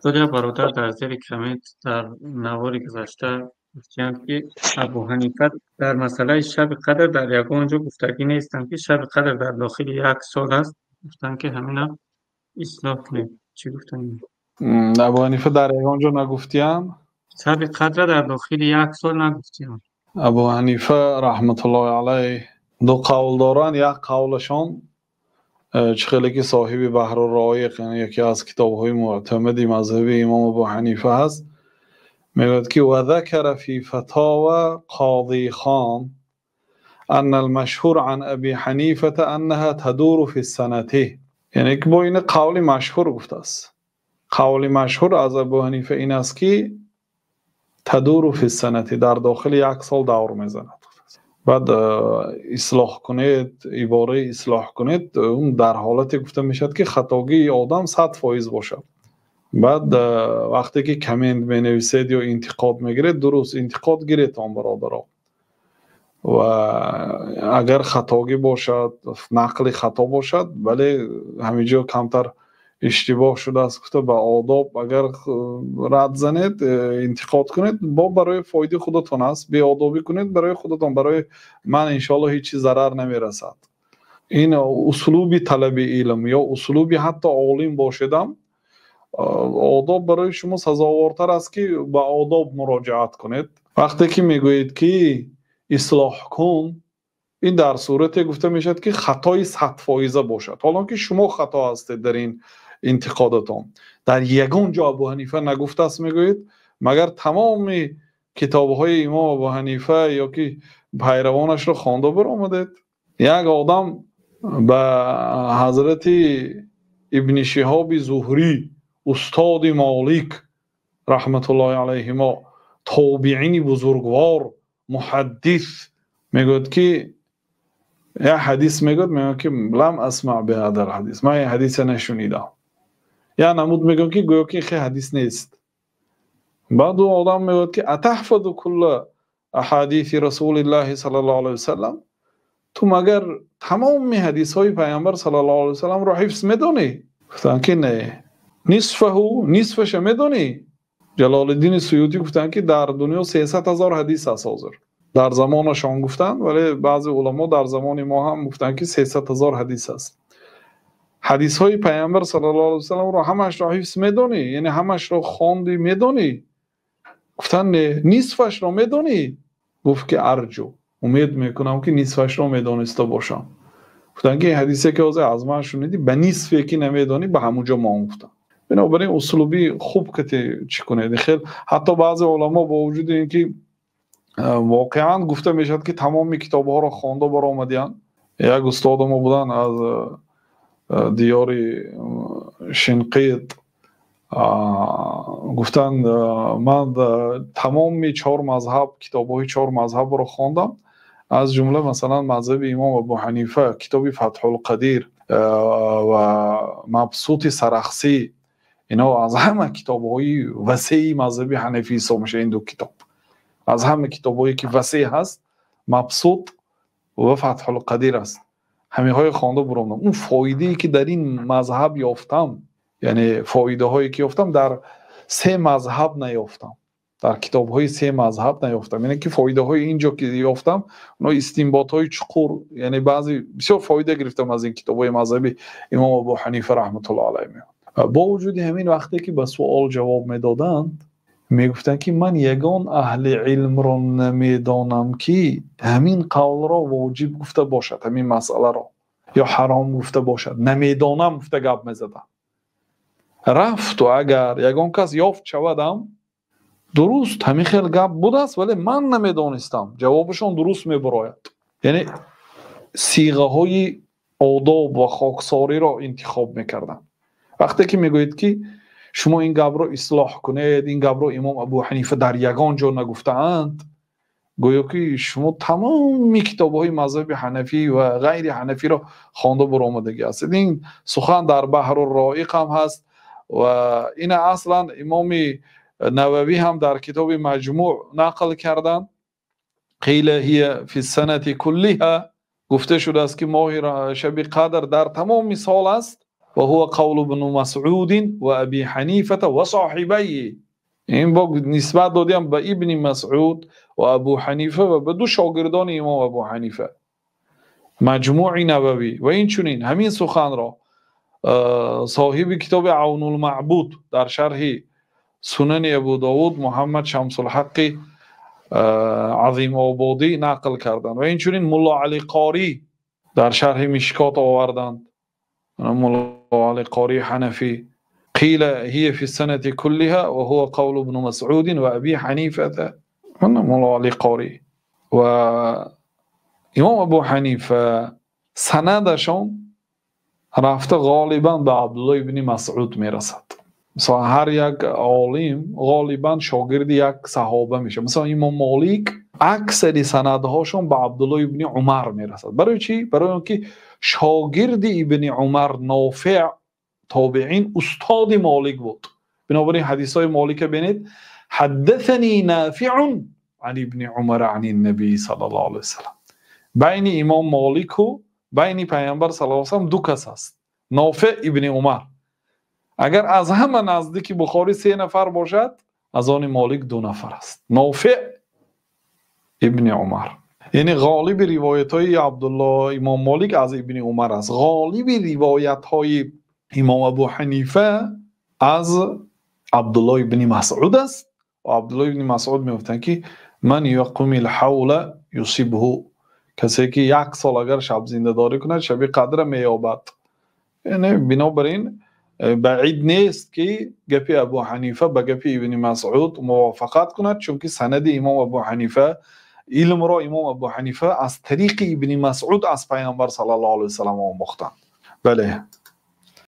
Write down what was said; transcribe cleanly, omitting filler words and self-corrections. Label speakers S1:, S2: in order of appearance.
S1: Устод, бародар дар зери коммент дар навори гузашта гуфтиянд, ки Абу Ҳанифа дар масъалаи шаби қадр дар ягон ҷо гуфтагӣ нестанд, ки шаби қадр дар дохили як сол аст. Гуфтанд, ки ҳамина ислоҳ кунед. Чӣ гуфтанд?
S2: Абу Ҳанифа дар ягон ҷо нагуфтиянд?
S1: Шаби қадр дар дохили як сол нагуфтиянд.
S2: Абу Ҳанифа раҳматуллоҳи алайҳ ду қавл доранд. Як қавлашон, чӣ хеле ки соҳиби Баҳрурроиқ, яъне яке аз китобҳои муътамади мазҳабии имом Абу Ҳанифа ҳаст, мегӯяд, ки وذكر في فتاوى قاضي خان أن المشهور عن أبي حنيفة أنها تدور في السنة. Яъне ки бо ин қавли машҳур гуфтааст. Қавли машҳур аз Абу Ҳанифа ин аст, ки تدور في السنة, дар дохили як сол давр мезанад. Баъд ислоҳ кунед, ибораи ислоҳ кунед он дар ҳолате гуфта мешавад, ки хатогии одам 100% бошад. Баъд вақте ки коммент менависед ё интиқод мегиред, дуруст интиқод гиред он, бародаро, ва агар хатогӣ бошад, нақли хато бошад, вале ҳамин ҷо камтар иштибоҳ шудааст гуфта, ба одоб агар рад занед, интиқод кунед, бо барои фоидаи худатон аст. Беодобӣ кунед, барои худатон, барои ман иншоалло ҳеҷ чиз зарар намерасад. Ин услуби талаби илм ё услуби ҳатто олим бошедам, одоб барои шумо сазовортар аст, ки ба одоб муроҷиат кунед. Вақте ки мегӯед, ки ислоҳ кун, ин дар сурате гуфта мешавад, ки хатои 100-фоиза бошад, ҳолон ки шумо хато ҳастед дар ин интиқодатон. Дар ягон ҷо Абу Ҳанифа нагуфтааст мегӯед, магар тамоми китобҳои имом Абу Ҳанифа ё ки пайравонашро хонда баромадед? Як одам ба ҳазрати Ибни Шиҳоби Зуҳрӣ, устоди Молик раҳматуллоҳи алайҳимо, тобиини бузургвор, муҳаддис, мегӯяд, ки як ҳадис мегӯяд, мегӯяд, ки لم أسمع بهذا الحديث, ман ин ҳадиса нашунидам. Як намуд мегӯяд, ки гӯё ки хе ҳадис нест. Баъд ӯ одам мегӯяд, ки أتحفظ كل أحاديث رسول الله صلى الله عليه وسلم? Ту магар тамоми ҳадисҳои Пайғамбар саллаллоҳу алайҳи васалламро ҳифз медонӣ? Гуфтанд, ки не. نصفه, нисфаша медонӣ? Ҷалолиддини Суютӣ гуфтанд, ки дар дунё 300 000 ҳадис аст ҳозир, дар замонашон гуфтанд, вале баъзе уламо дар замони мо ҳам гуфтанд, ки 300 000 ҳадис аст. Ҳадисҳои Пайғамбар саллаллоҳу алайҳи васалламро ҳамашро ҳифз медонӣ, яъне ҳамашро хонди, медонӣ? Гуфтанд, не. Нисфашро медонӣ? Гуфт, ки أرجو, умед мекунам, ки нисфашро медониста бошам. Гуфтанд, ки ин ҳадисе, ки ҳозир аз ман шунидӣ, ба нисфе ки намедонӣ, ба ҳамун ҷо мон, гуфтанд. Бинобар ин услуби хуб кати чӣ кунед. Хел ҳатто баъзе уламо, бо вуҷуди ин ки воқеан гуфта мешавад, ки тамоми китобҳоро хонда баромадиянд. Як устода мо буданд аз диёри Шинқит, гуфтанд: ман тамоми чор мазҳаб, китобҳои чор мазҳабро хондам, аз ҷумла масалан мазҳаби имом Абу Ҳанифа, китоби Фатҳулқадир ва Мабсути Сарахсӣ. Ино аз ҳама китобҳои васеи мазҳаби ҳанафӣ ҳисоб мешавад. Ин ду китоб аз ҳама китобҳое, ки васеъ ҳаст, Мабсут ва Фатҳулқадир аст. Ҳаминҳое хонда буромдам. Он фоидае, ки дар ин мазҳаб ёфтам, яъне фоидаҳое, ки ёфтам, дар се мазҳаб наёфтам, дар китобҳои се мазҳаб наёфтам. Яъне ки фоидаҳои ин ҷо ки ёфтам, оно истинботҳои чуқур, яъне баъзе бисёр фоида гирифтам аз ин китобҳои мазҳаби имом Абу Ҳанифа раҳматуллоҳ алайҳ. Бо вуҷуди ҳамин, вақте ки ба суол ҷавоб медоданд, мегуфтанд, ки ман ягон аҳли илмро намедонам, ки ҳамин қавлро воҷиб гуфта бошад, ҳамин масъаларо ё ҳаром гуфта бошад, намедонам, гуфта гап мезадам. Рафту агар ягон кас ёфт шавадам, дуруст ҳамин хел гап будааст, вале ман намедонистам, ҷавобашон дуруст мебарояд. Яъне сиғаҳои одоб ва хоксориро интихоб мекардам. Вақте ки мегӯед, ки шумо ин гапро ислоҳ кунед, ин гапро имом Абу Ҳанифа дар ягон ҷо нагуфтаанд, гӯё ки шумо тамоми китобҳои мазҳаби ҳанафӣ ва ғайри ҳанафиро хонда буромадагӣ ҳастед. Ин сухан дар Баҳрурроиқ ҳам ҳаст ва ина аслан имоми Нававӣ ҳам дар китоби Маҷмӯъ нақл карданд. قيل هي في السنة كلها, гуфта шудааст, ки моҳи шаби қадр дар тамоми сол аст. Ва ҳува қавлу ибну Масъудин ва Аби Ҳанифата ва соҳибайҳи. Ин бо нисбат додиам ба Ибни Масъуд ва Абу Ҳанифа ва ба ду шогирдони имом Абу Ҳанифа. Маҷмӯи Нававӣ. Ва инчунин ҳамин суханро соҳиби китоби Авнулмаъбуд дар шарҳи Сунани Абу Довуд Муҳаммад Шамсулҳаққи Азимободӣ нақл карданд. Ва инчунин Мулло Али Қорӣ дар шарҳи Мишкот оварданд. Мулло Али Қорӣ Ҳанафӣ. Қила ҳия фи санати куллиҳа ва ҳува қавлу ибну Масъудин ва Аби Ҳанифата. Мулло Али Қорӣ ва имом Абу Ҳанифа санадашон рафта ғолибан ба Абдулло ибни Масъуд мерасад. Масалан, ҳар як олим ғолибан шогирди як саҳоба мешавад. Масалан, имом Молик аксари санадҳошон ба Абдулло ибни Умар мерасад. Барои чӣ? Барои он ки шогирди ибни Умар Нофеъ тобеин устоди Молик буд. Бинобар ин ҳадисҳои Молика бинед, ҳаддасани Нофеъун ан ибни Умар ан набий саллаллоҳу алайҳи васаллам. Байни имом Молику байни пайғамбар саллаллоҳу алайҳи васаллам ду кас аст, Нофеъ ибни Умар. Агар аз ҳама наздики Бухорӣ се нафар бошад, аз они Молик ду нафар аст, Нофеъ ибни Умар. Яъне ғолиби ривоятҳои Абдулло имом Молик аз ибни Умар аст. Ғолиби ривоятҳои имом Абу Ҳанифа аз Абдулло ибни Масъуд аст. Ва Абдулло ибни Масъуд мегуфтанд ки ман яқумил ҳавла юсибҳу, касе ки як сол агар шаб зиндадорӣ кунад, шаби қадра меёбад. Яъне бинобар ин баъид нест ки гапи Абу Ҳанифа ба гапи ибни Масъуд мувофиқат кунад, чунки санади имом Абу Ҳанифа илмро имом Абу Ҳанифа аз тариқи ибни Масъуд аз пайғамбар саллаллоҳу алайҳи васаллам омӯхтанд. Бале.